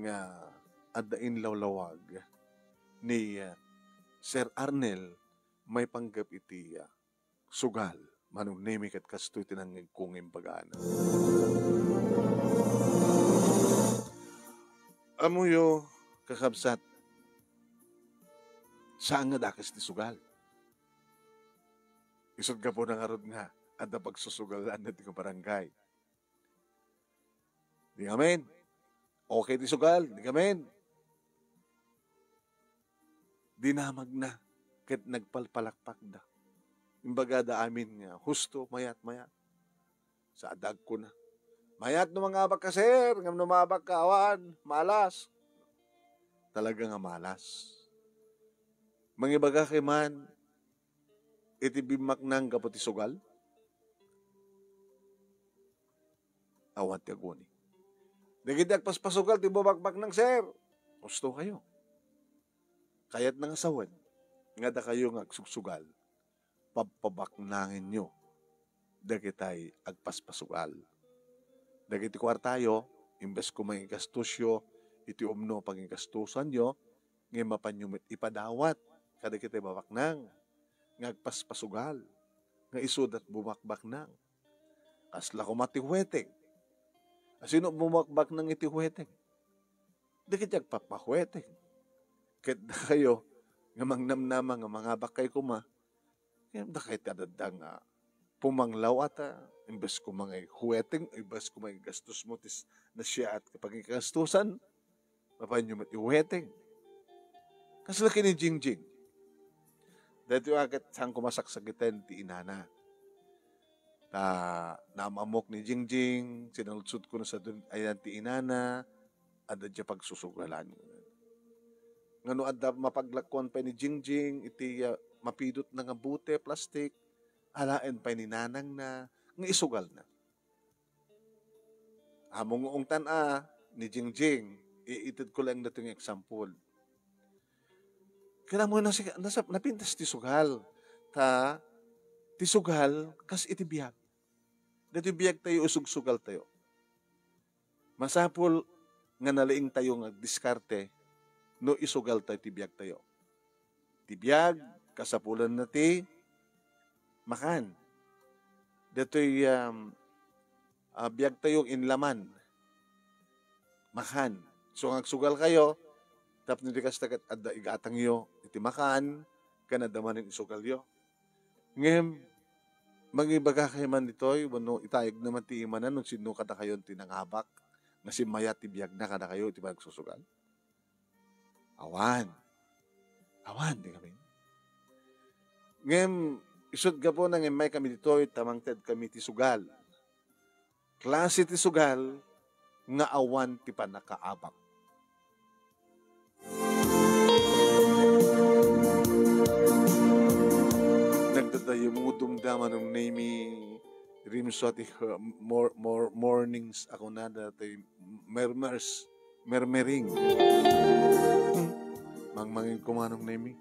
nga adda inlawlawag ni, ah, Sir Arnel maipanggep iti, ah, sugal, Manong Nemi, ket kastoy ti nangngegko nga imbagana. Ammoyo, kakabsat, saan nga dakes ti sugal. Isut' gapuna ngarud nga Adda pagsusugalan ditoy nga barangay. Di amin. Okay ti sugal, di amin. Dinamagna ket nagpalpalakpakda. Imbagada amin nga husto, mayat, mayat. Sa adda agkuna, "Mayat no mangabak ka, sir, ngem no maabak ka, awan, malas." Talaga nga malas. Mangibaga kay man iti bimmaknang gapu ti sugal? Awan ti aguni. Dagiti agpaspasugal ti bumakbaknang, sir. Husto kayo. Kayatna nga sawen nga dakayo nga agsugsugal, pabpabaknangenyo dagitay agpaspasugal. Dagiti kuartayo, imbes koma nga igastusyo iti umno pangigastusanyo, nga mapanyo met ipadawat kadagiti babaknang nga agpaspasugal, nga isuda ti bumakbaknang. Kasla koma ti huweteng. Asino bumakbaknang iti huweteng? Dagiti agpappahuweteng. Ket dakayo nga mangnamnama nga mangabak kay koma, ngem dakay ti adda nga pumanglaw ata, imbes koma nga huweteng, imbes koma nga gastos mo ti s-, nasiaat nga pagkagastusan, mapanyo met ihuweteng. Kasla ken ni Jingjing. Daytoy a ket saan ko masaksakiten ti inana. Ta naam-ammok ni Jingjing, sinaludsodko no sadun ayan ti inana, adda diay pagsusugalan. Ngano adda mapaglakkuan pay ni Jingjing iti, ah, mapidotna nga bote, plastik, alaen pay ni nanangna, nga isugalna. Ammo nga ungtan a, ni Jingjing, iitedko laeng daytoy nga example. Kailangan mo nasi-, nasa-, napintas ti sugal. Ta, ti sugal, kas iti biag. Daytoy biag tayo, isugsugal tayo. Masapul nga nalaing tayo nga agdiskarte no isugal tayo ti biag tayo. Ti biag, kasapulanna ti makan. Daytoy, um, ah, biag tayo inlaman. Makan. So, nga agsugal kayo, tapno di kasta ket adda igatangyo iti makan, ken adda manen isugalyo. Ngem, mangibaga kayo man ditoy, wenno itayegna man ti imana no sino kadakayo ti nangabak, nga simmayat ti biagna kadakayo iti panagsusugal? Awan. Awan, di kami. Ngem, isut' gapuna nga immay kami ditoy, ta mangted kami ti sugal. Klase ti sugal nga awan ti pannakaabak. Nagdadayumudum da Manong Nemi, rimsua ti, uh, mor-, mor-, mornings a kunada ti mermers, mermering. Hmm. Mangmangin ko Manong Nemi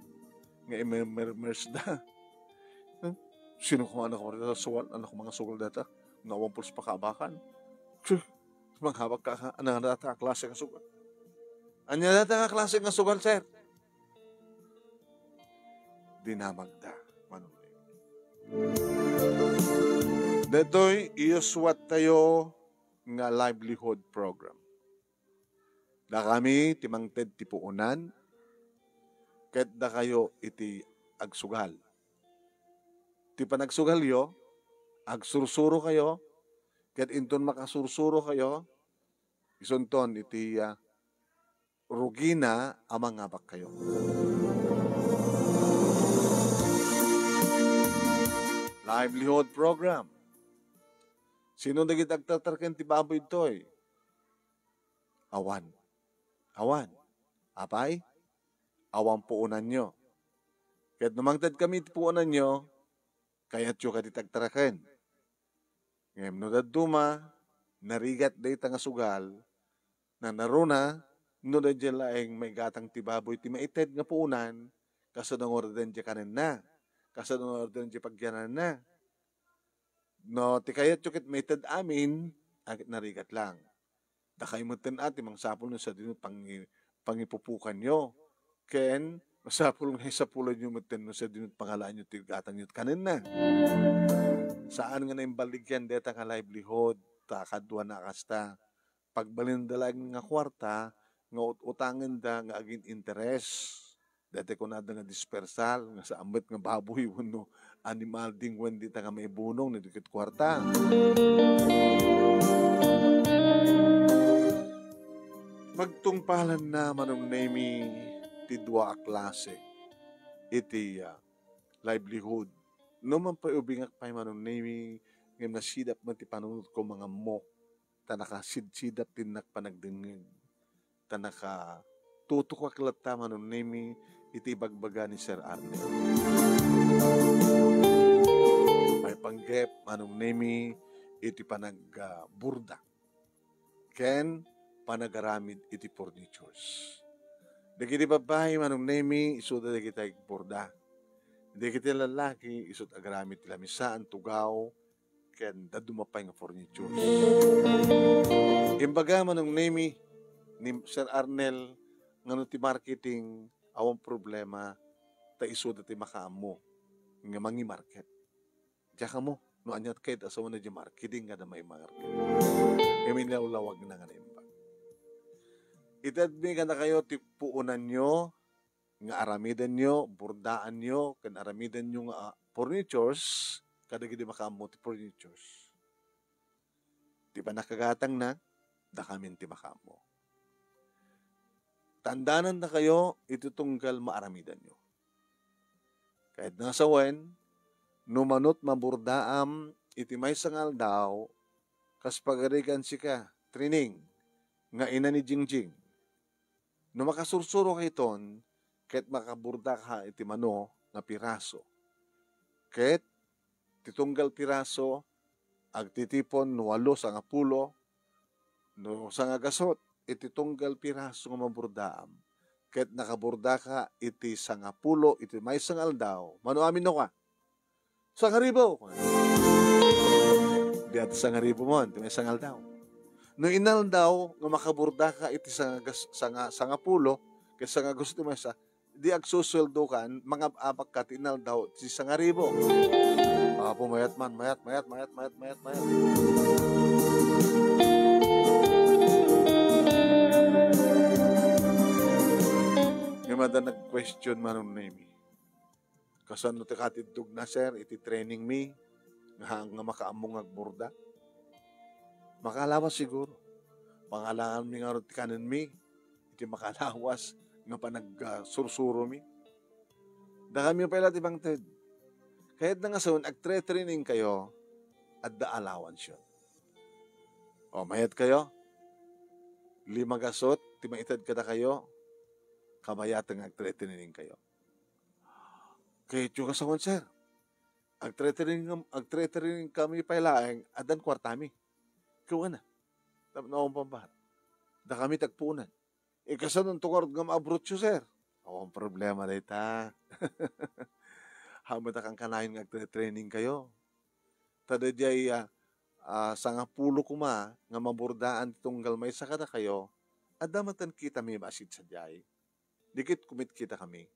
nga imermermers da. Hmm? Sino ko nga anak ko data? Suwal, anak ko mga sugal data. Nga awan pulos pakaabakan. Tsuh! Manghabak ka, ka, ano nga data nga klase nga sugal? Anya data nga klase nga sugal, sir? Dinamagda, Manong Nemi. Daytoy, iyuswat tayo nga livelihood program. Dakami ti mangted ti puonan, ket dakayo iti agsugal. Ti panagsugalyo, agsursuro kayo, ket inton makasursuro kayo, isunton iti, ah, rugina a mangabak kayo. Livelihood program. Sino dagiti agtatraken ti baboy ditoy? Awan. Awan. Apay? Awan puonanyo. Ket no mangted kami iti puonanyo, kayatyo kadi ti agtraken. Ngem no dadduma, narigat dayta nga sugal, nanaruna, no daydiay laeng maigatang ti baboy ti maited nga puonan, kasano nga orden diay kanenna? Kasano nga orden diay pagyananna? No, ti kayatyo ket maited amin, a ket narigat lang. Dakay metten a ti mangsapul no sadino pangi-, pangipupukanyo. Ken, masapul nga isapulanyo metten no sadino pangalaanyo ti gatangyo kanenna. Saan nga naimballigyan deta nga livelihood, ta kaduana a kasta. Pagbalinda laeng nga kuarta, nga ut-utangenda nga agin-interes. Dayta kunada nga dispersal, nga saan met nga baboy wenno animal dingwen dita nga maibunong no di ket kuarta. Magtungpalanna, Manong Nemi, ti dua a klase iti, ah, livelihood. No manpaiubingak pay, Manong Nemi, ngem nasidap met ti panunotko mangammo, ta nakasidsidap ti innak panagdengngeg, ta nakatutukoak latta, Manong Nemi, iti ibagbaga ni Sir Arnel. Maipanggep, Manong Nemi, iti panag-, ah, burda ken panagaramid iti furnitures. Dagiti babbai, Manong Nemi, isuda dagiti agburda. Dagiti lallaki, isut' agaramid ti lamisaan, tugaw, ken dadduma pay nga furnitures. Imbaga, Manong Nemi, ni Sir Arnel, nga no ti marketing, awan problema, ta isuda ti makaammo nga mangimarket. Diak ammo no ania ti kayat a sawen a di marketing nga adda maimarket. Ngem inlawlawagna nga naimbag. Itedmi kadakayo ti puonanyo nga aramidenyo, burdaanyo, ken aramidenyo nga, ah, furnitures kadagidi makaammo ti furnitures. Ti pannakagatangna, dakamin ti makaammo. Tandanandakayo iti tunggal maaramidanyo. Kayatna nga sawen, no manut maburdaam iti maysa nga aldaw, kas pagarigan sika, training, nga ina ni Jingjing. No makasursuro ka iton, ket makaburdaka iti mano nga piraso. Ket ti tunggal piraso, agtitipon no walo, sangapulo, no sangagasut iti tunggal piraso nga maburdaam, ket nakaburdaka iti sangapulo iti maysa nga aldaw, mano aminnoka? Sangaribu. Diak sangaribu man, iti maysa nga aldaw. No inaldaw nga makaburdaka iti sangagas-, sanga-, sangapulo, ket sangagasut iti maysa, di agsusueldokan, mangab-abakka ti inaldaw ti sangaribu. Apo, mayat man, mayat, mayat, mayat, mayat, mayat, mayat. Ngem adda nag-question, Manong Nemi. Kasano ti katiddogna, sir, iti training mi nga, nga makaammo nga agburda? Makalawas siguro. Pangalangan mi ngarud ti kanen mi, iti makalawas nga panag-, ah, sursuro mi. Dakami pay la ti bangted. Kayatna nga sawen, agtre-training kayo, adda allowance yun. O, mayat kayo? Lima gasut ti maited kadakayo, kabayaten nga agtre-training kayo. Kayatyo nga sawen, sir. Agtre-training, agtre-training kami pay laeng, addan kuartami. Kuana. Tapno awan pambar. Dakami tagpunan. Ikasanonto ngarud nga maabrotyo, sir? Awan problema dayta. Haanmo ta kankanayon nga agtre-training kayo. Ta daydiay, ah, ah, sangapulo koma nga maburdaan ti tunggal maysa kadakayo, adda met kitami bassit sadiay. Di ket kumitkitakami.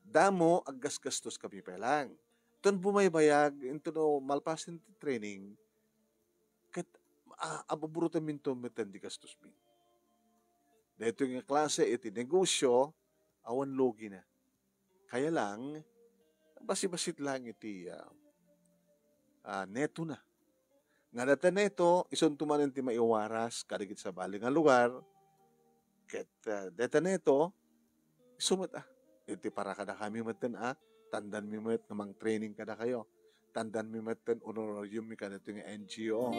Damo, aggasgastoskami pay laeng. Ton bumaybayag, inton no malpasen ti training, ket, ah, abuburotenminto metten ti gastos mi. Daytoy nga klase iti negosyo, awan lugina. Kaya lang, bassit-bassit lang iti, ah, ah, netona. Nga dayta neto, isunto manen ti maiwaras kadagiti sabali nga lugar, ket, ah, dayta neto, isu met, ah. Iti para kadakami metten, ah, tandanmi met nga mangtraining kadakayo. Tandanmi metten honorarium mi kadagitoy nga N G O.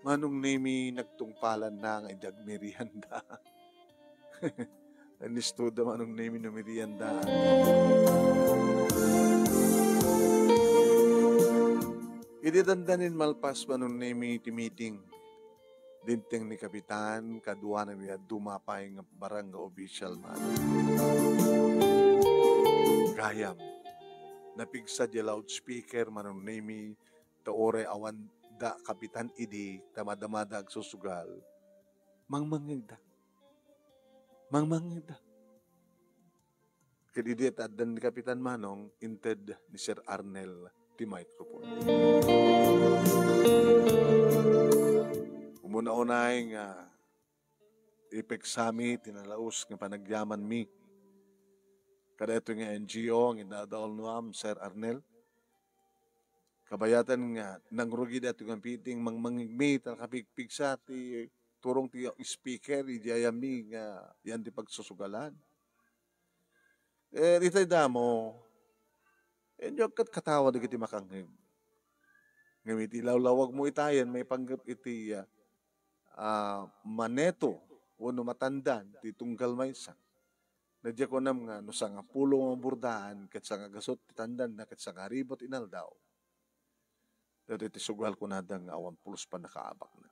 Manong Nemi, nagtungpalanna nga idi agmerienda. Anisto da Manong Nemi no merienda. Idi dandanin malpas Manong Nemi ti meeting, dimteng ni Kapitan, kaduana mi a dumapay nga barangay official man. Gayam, napigsa diay loudspeaker Manong Nemi, ta uray awan da Kapitan idi ta madamada agsusugal. Mangmangngegda. Mangmangngegda. Ket idi ta addan ni Kapitan Manong, inted ni Sir Arnel ti microphone. Umuna unay nga ipeksami ti nalaus nga panagyamanmi. Kadaytoy nga N G O nga idadaulnam, Sir Arnel. Kabayatan nga nangrugi daytoy nga meeting, mangmangigmi, ta nakapigpigsa ti turong ti speaker, idiay amin nga yan ti pagsusugalan. Eh, itay damo, inyo ket katawa dagiti makangngeg. Ngem iti lawlawagmo itayen, maipanggep iti, ah, ah, maneto wenno matandan ti tunggal maysa. Nadya kunam nga no sangapulo nga burdaan ket sangagasut ti tandanna ket sangaribut inaldaw. Daytoy ti sugal kunada nga awan pulos pannakaabakna.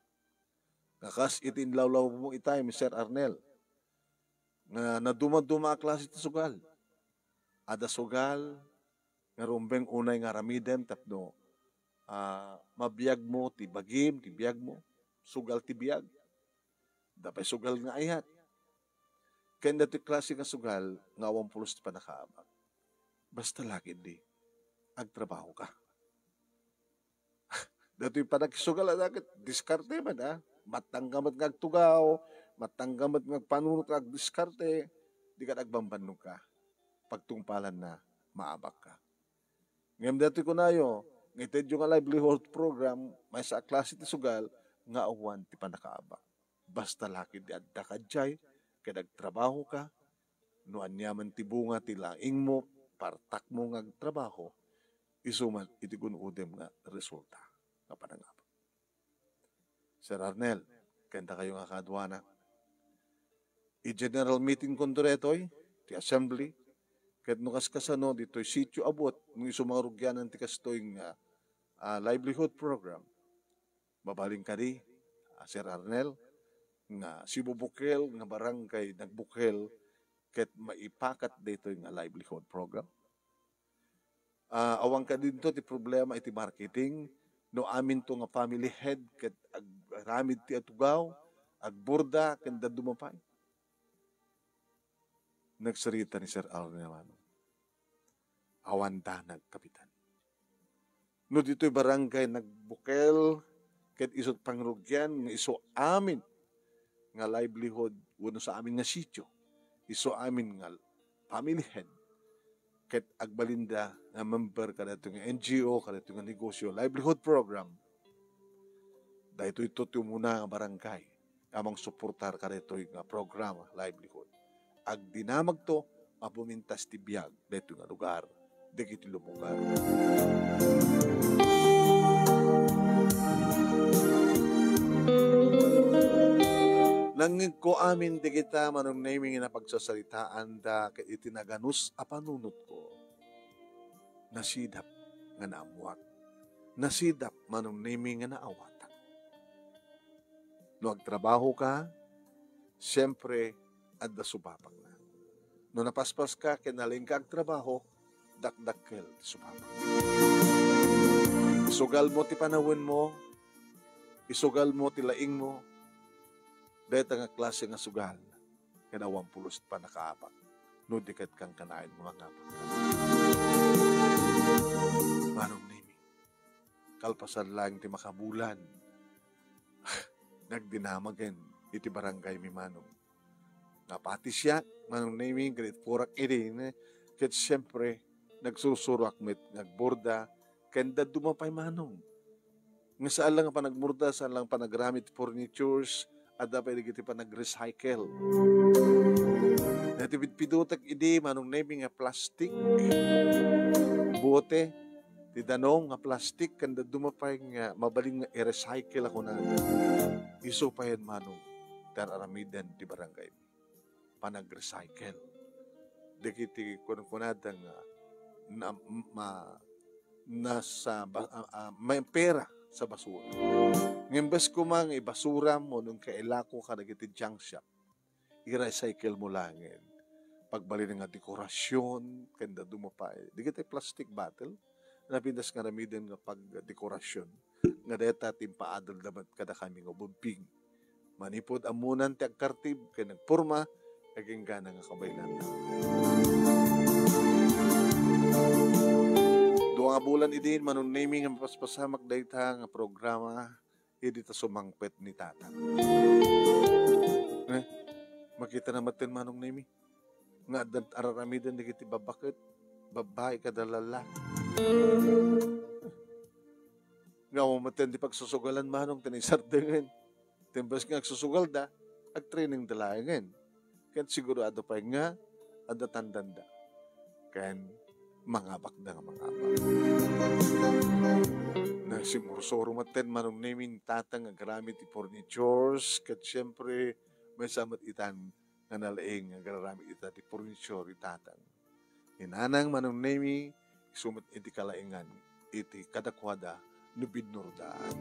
Nga kas iti inlawlawmo itay, Mister Arnel, nga nadumaduma a klase ti sugal. Adda sugal nga rumbeng unay nga aramidem tapno, ah, mabiagmo ti bagim, ti biagmo, sugal ti biag. Adda pay sugal nga ayat. Ken daytoy klase nga sugal nga awan pulos ti pannakaabak. Basta la ketdi, agtrabahoka. Daytoy pannakisugal a ket diskarte man, ah. Matangka met nga agtugaw, matangka met nga agpanunot nga agdiskarte, di ket agbambannogka. Pagtungpalanna, maabakka. Ngem daytoy kunayo, nga itedyo nga livelihood program, maysa a klase ti sugal nga awan ti pannakaabak. Basta la ketdi adda ka idiay, ket agtrabahoka, no aniaman ti bunga ti laingmo, partakmo nga agtrabaho, isu man iti gun-odem nga resulta nga panangabak. Sir Arnel, ken dakayo nga kaaduana. I-general meeting kunto daytoy, ti assembly, ket no kaskasano ditoy sitio a buot, no isu mangrugyanan ti kastoy nga, ah, livelihood program, mabalin kadi, ah, Sir Arnel, nga sibubukel nga barangay nagbukel ket maipakat daytoy nga livelihood program? Ah, awan kadinto ti problema iti marketing, no aminto nga family head ket ag-, aramid ti atugaw, agburda, ken dadduma pay. Nagsarita ni Sir Arnel Manong. Awan danag, Kapitan. No ditoy barangay nagbukel, ket isut' pangrugian nga isu amin nga livelihood wenno sa amin nga sitio, isu amin nga family head, ket agbalinda nga member kadaytoy nga N G O, kadaytoy nga negosyo, livelihood program, daytoy ti umuna nga barangay a mangsuportar kadaytoy nga programa, livelihood. Agdinamagto a pumintas ti biag daytoy nga lugar, dagiti lumugar. Nangngegko amin dagita, Manong Nemy, nga napagsasaritaanda ket iti naganus a panunotko. Nasidap nga naammuak. Nasidap, Manong Nemy, nga naawatak. No agtrabahoka, siempre, adda subapakna. No napaspaska ken nalaingka agtrabaho, dakdakkel ti subapak. Isugalmo ti panawenmo, isugalmo ti laingmo, dayta nga klase nga sugal, ken awan pulos ti pannakaabak, no di ket kankanayon nga mangabak. Manong Nemy, kalpasan laeng ti makabulan, nagdinamagen iti barangaymi, Manong. Napati siak, Manong Nemy, grade four-ak idi, ne? Ket siempre, nagsursuroak met nga agburda, ken dadduma pay, Manong. Nga saan lang nga panagburda, saan lang panagramit furnitures, adda pay dagiti panagrecycle. Daytoy pidpidotek idi, Manong Nemy, nga plastic, bote, ti danum nga plastic, ken dadduma pay nga mabalin nga i-recycle a kunada. Isu payen, Manong, ti ar-aramiden ti barangay. Panagrecycle. Dagiti kunkunada nga na, ma, nasa ba, ah, ah, may pera sa basura. Nga imbes koma nga ibasuram wenno kailako kadagiti junk shop, i-recycle mo laengen. Pagbalin nga dekorasyon, ken dadduma pay. Dagiti plastic bottle, napintas nga aramiden nga pagdekorasyon. Nga dayta ti impaadalda met kadakami nga ubbing. Manipud ammonan ti agkartib ken agporma, agingga nga kabaelan. Dua nga bulan idi, Manong Nemy, nga mapaspasamak dayta nga programa, idi ta sumangpet ni Tata. Eh? Makita na met ten Manong Nemi nga adda araramiden dagiti babbaket, babbai kada lalla. Nga metten ti pagsusugalan Manong ti naisardengen. Ti imbes nga agsusugalda, agtrainingda laengen. Ket sigurado pay nga adda tandanda. Ken mangabakda nga mangabak. Nasimursuro metten Manong Nemi ni Tatang agaramid ti furnitures, ket siempre, maysa met itan nga nalaing nga agraramid ita ti furniture ni Tatang. Ni Nanang Manong Nemi, isu met iti kalaingan iti kadakuada no binnurdaan.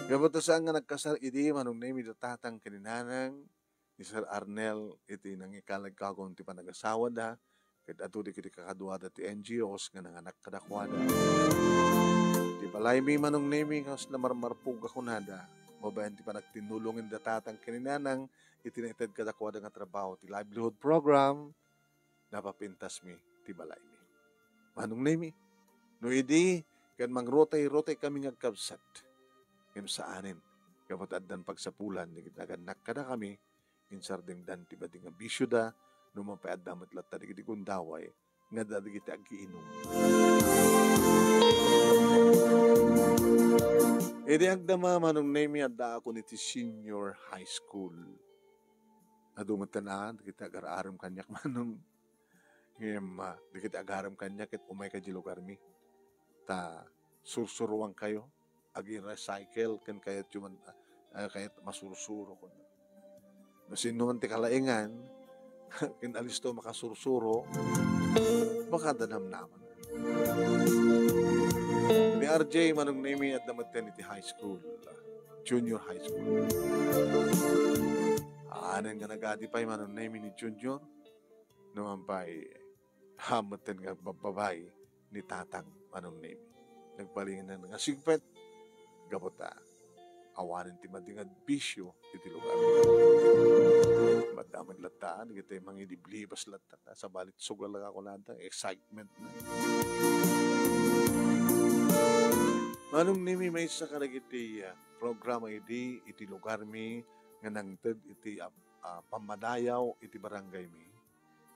Gapu ta saan nga nagkasar idi Manong Nemi da Tatang ken ni Nanang, ni Sir Arnel iti nangikalag kagum ti panagasawada, ket adu dagiti kakaduada ti N G Os nga nanganak kadakuada. Ti balaymi Manong Nemi, kasla marmarpog a kunada, babaen ti panagtinnulongen da Tatang ken ni Nanang iti naited kadakuada nga trabaho ti livelihood program, napapintasmi ti balaymi. Manong Nemi, no idi ket mangrutay-rutay kami nga agkabsat, ngem saanen, gapu ta addan pagsapulan dagiti nagannak kadakami, insardengdan ti madi nga bisioda, no mapay adda met latta dagiti gundaway nga adda dagiti agkiinum. Idi agdama, Manong Nemi, addaakon iti senior high school. Adu met ten a, dagiti agar-arem kaniak, Manong. Ngem, ah, dagiti agar-arem kaniak ket umayka idiay lugarmi. Ta sursuroankayo, agi-recycle ken kayatyo man, ah, kayat masursuro kun no sino man ti kalaingan, ken alisto makasursuro, baka adda namnama. Ni R J, Manong Nemi, adda metten iti high school, junior high school. Aanen nga nagadi pay Manong Nemi ni junior, no man pay, haan metten nga babbabai ni Tatang Manong Nemi. Nagbalingan nga sigpet, gapu ta awanen ti madi nga bisio iti lugar. Madamag latta, dagiti mangidiblibas latta, ta sabali ti sugal nga kunada, excitement na. Manong Nemi, maysa kadagiti, ah, programa idi iti lugarmi nga nangted iti, ah, ah, pammadayaw iti barangaymi.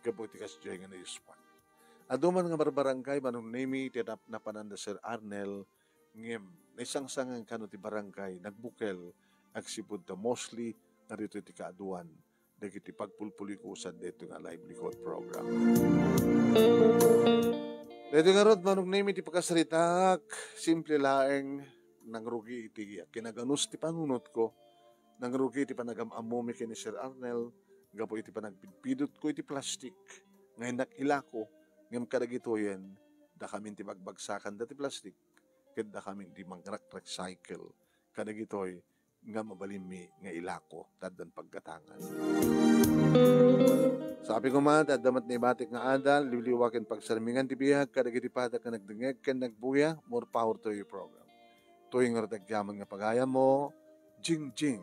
Gapu iti kasdiay nga naispan. Adu man nga barbarangay, Manong Nemi, ti nap-, napananda Sir Arnel, ngem naisangsangan kano ti barangay, nagbukel, agsipud ta mostly, nga ditoy ti kaaduan, dagiti pagpulpulikusan dito nga livelihood program. Dito nga rod, Manong Nemi, ti pakasaritaak, simple laeng, nangrugi iti kinaganus ti panunotko, nangrugi ti panagam-ammomi ken ni Sir Arnel, gapu iti panagpidpidotko iti plastik nga innak ilako, ngem kadagitoyen, dakamin ti bagbagsakanda ti plastik, ket dakamin ti mangrak-recycle kadagitoy nga mabalinmi nga ilako ta addan paggatangan. Sabi koma, ta adda met naibatik nga adal, liwliwa ken pagsarmingan ti biag kadagiti padak nga nagdengngeg ken nagbuya, more power to your program. Toy nga rutagyaman nga pagayammo, Jingjing.